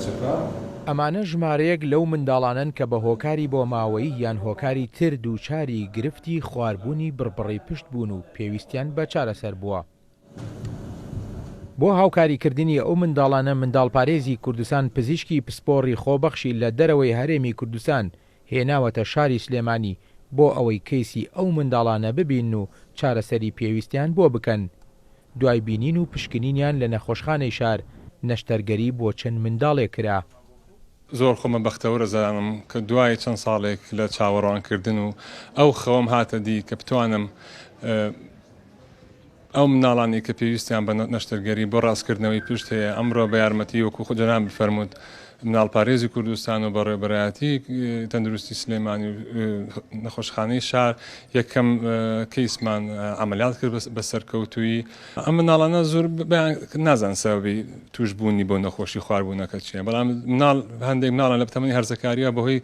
چەپە. ئەمانە ژمارەیەک لەو منداڵانەن کە بە هۆکاری بۆماوەیی یان هۆکاری تر دووچاری گرفتی خواربوونی بڕبڕەی پشت بوون و پێویستیان بە چارەسەر بووە. بۆ هاوکاریکردنی ئەو منداڵانە منداڵپارێزی کوردستان پزیشکی پسپۆڕی خۆبەخشی لە دەرەوەی هەرێمی کوردستان هێناوەتە شاری سلێمانی بۆ ئەوەی کەیسی ئەو منداڵانە ببینن و چارەسەری پێویستیان بۆ بکەن. دوای بینین و پشکنینیان لە نەخۆشخانەی شار، نەشتەرگەری بۆ چەند منداڵێک کرا. زۆر خۆمە بەختەوەر ئەزانم کە دوای چەند ساڵێک لە چاوەڕوانکردن و ئەو خەوەم هاتە دی کە بتوانم ئەو مناڵانەی کە پێویستیان بە نەشتەرگەری بۆ ڕاستکردنەوەی پشت هەیە، ئەمڕۆ بە یارمەتی وەکو خود جەنابت فەرمووت مناڵپارێزی کوردستان و بەڕێوەبەرایەتی تەندروستی سلێمانی و نەخۆشخانەی شار یەکەم کەیسمان عەمەلیات کرد بە سەرکەوتوویی. ئەم مناڵانە زۆر نازان سەبەبی تووشبوونی بۆ نەخۆشی خواربوونەکە چییە، بەڵام مناڵ هەندێک مناڵان لە تەمەنی هەرزەکارییە بەهۆی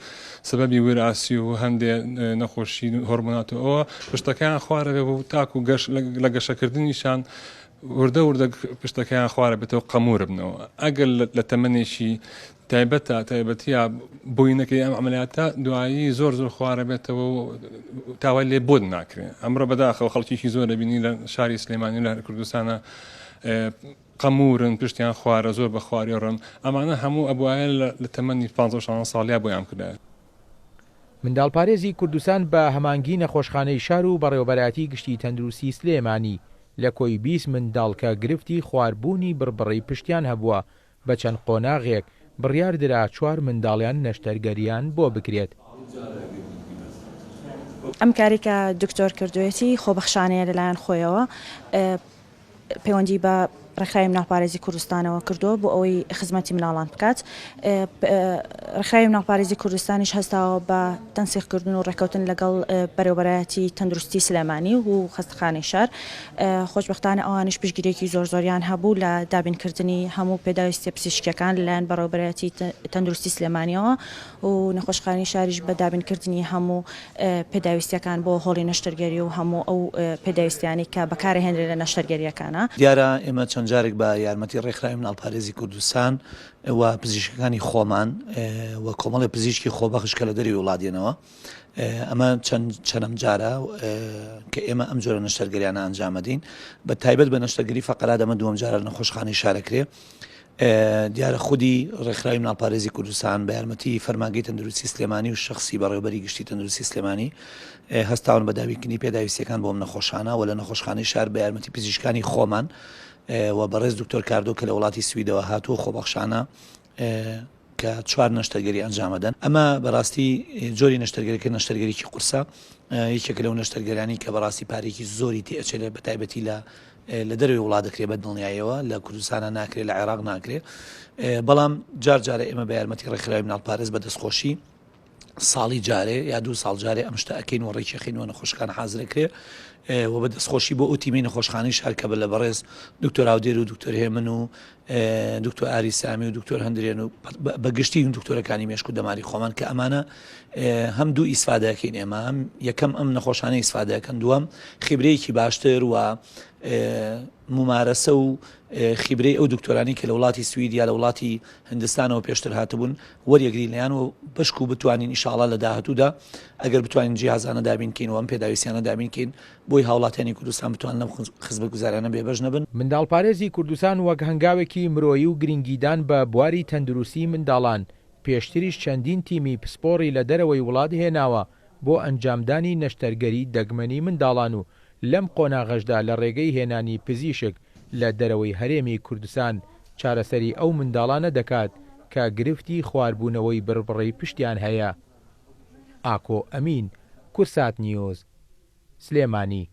سەبەبی وراسی و هەندێ نەخۆشی هۆرمۆنات و ئەوە پشتەکەیان خوارەبێ و تاکو گەش لە گەشەکردنیشان وردە وردە پشتەکەیان خوارە بێتەوە قەمورە بنەوە ئەگەر لە تەمەنێکی تایبەتە تایبەتیە بۆی نەکەی ئەم عملیاتە دوایی زۆر زۆر خوارە بێتەوە و تاوای لێ بۆت ناکرێ ئەمڕۆ بەداخەوە خەڵکیی زۆر دەبینی لە شاری سلێمانی لە کوردستانە قەمورن پشتیان خوارە زۆر بە خواری ڕن ئەمانە هەموو ئەبوایە لە تەمەنی 15 16 ساڵیا بۆیان بکرایە. منداڵپارێزی کوردستان بە هەمانگی نەخۆشخانەی شار و بەڕێوەبەرایەتی گشتی تەندروستی سلێمانی لە کۆی 20 منداڵ کە گرفتی خواربوونی بڕبڕەی پشتیان هەبووە بە چەند قۆناغێک بڕیاردرا چوار منداڵیان نەشتەرگەریان بۆ بکرێت. ئەم کارەی کە دکتۆر کردوویەتی خۆبەخشانەیە لەلایەن خۆیەوە پەیوەندی بە ڕێکخراوی مناڵپارێزی کوردستانەوە کردووە بۆ ئەوەی خزمەتی مناڵان بکات. ڕێکخراوی مناڵپارێزی کوردستانیش هەستاوە بە تەنسیقکردن و ڕێککەوتن لەگەڵ بەرێوبەرایەتی تەندروستی سلێمانی و خەستەخانەی شار. خۆشبەختانە ئەوانیش پشتگیرییەکی زۆر زۆریان هەبوو لە دابینکردنی هەموو پێداویستیە پزیشکییەکان لەلایەن بەڕێوبەرایەتی تەندروستی سلێمانیەوە و نەخۆشخانەی شاریش بە دابینکردنی هەموو پێداویستیەکان بۆ هۆڵی نەشتەرگەری و هەموو ئەو پێداویستیانەی کە بەکارئەهێنرێن لە نەشتەرگەریەکانا. دیارە ئێمە چەند جارێک بە یارمەتی ڕێکخراوی مناڵپارێزی کوردستان و پزیشکەکانی خۆمان و کۆمەڵی پزیشکی خۆبەخش کە لە دەرەوەی وڵات دێنەوە ئەمە چەند چەنەم جارە کە ئێمە ئەم جۆرە نەشتەرگەریانە ئەنجامەدەین بە تایبەت بە نەشتەرگەری فەقەرات ئەمە دووەم جارە لە نەخۆشخانەی شارەکرێ دیارە خودی ڕێکخراوی مناڵپارێزی کوردستان بە یارمەتی فەرمانگەی تەندروستی سلێمانی و شەخسی بەڕێوەبەری گشتی تەندروستی سلێمانی هەستاون بە دابینکردنی پێداویستیەکان بۆ ئەم نەخۆشانە و لە نەخۆشخانەی شار بە یارمەتی پزیشکانی خۆمان و بەڕێز دکتۆر کاردۆ کە لە وڵاتی سویدەوە هاتووە خۆبەخشانە کە چوار نەشتەرگەری ئەنجامەدەن ئەمە بەڕاستی جۆری نەشتەرگەریکە نەشتەرگەریی قورسە یەکێکە لەو نەشتەرگەرانی کە بەڕاستی پارێکی زۆری تێئەچێت بە تایبەتی لە لە دەرەوەی وڵات دەکرێت بە دڵنیایەوە لە کوردستانە ناکرێت لە عێراق ناکرێت بەڵام جار جارە ئێمە بە یارمەتی ڕێکخراوی مناڵپارێز بە دەستخۆشی ساڵی جارێ یا دوو ساڵ جارێ ئەم شتە ئەکەین و ڕێکیخین و نەخۆشخانە حازرەکرێ و بە دەستخۆشی بۆ ئەو تیمی نەخۆشخانەی شار کە بە لە بەڕێز دکتۆر هاودێر و دکتۆر هێمن و دکتۆر ئاری سامی و دکتۆر هەندرێن و بە گشتی دکتۆرەکانی مێشک و دەماری خۆمان کە ئەمانە هەم دوو ئیسفادەکەین ئێمە هەم یەکەم ئەم نەخۆشانە ئیسفادەکەن دووەم خیبرەیەکی باشتر و ممارەسە و خیبرەی ئەو دکتۆرانی کە لە وڵاتی سوید یا لە وڵاتی هندستانەوە پێشتر هاتبوون وەریەگرین لەیان و بەشک و بتوانین ئیشاڵا لە داهاتوودا ئەگەر بتوانین جیهازانە دابین کەین و ئەم پێداویستیانە دابین کەین بۆی هاوڵاتیانی کوردستان بتوانن لەم خزمەتگوزاریانە بێبەش نەبن. منداڵپارێزی کوردستان وەک هەنگاوێکی مرۆیی و گرنگیدان بە بواری تەندروستی منداڵان، پێشتریش چەندین تیمی پسپۆڕی لە دەرەوەی وڵات هێناوە بۆ ئەنجامدانی نەشتەرگەری دەگمەنی منداڵان و لەم قۆناغەشدا لە ڕێگەی هێنانی پزیشک لە دەرەوەی هەرێمی کوردستان چارەسەری ئەو منداڵانە دەکات کە گرفتی خواربوونەوەی بڕبڕەی پشتیان هەیە. ئاکۆ ئەمین، کورسات نیوز، سلێمانی.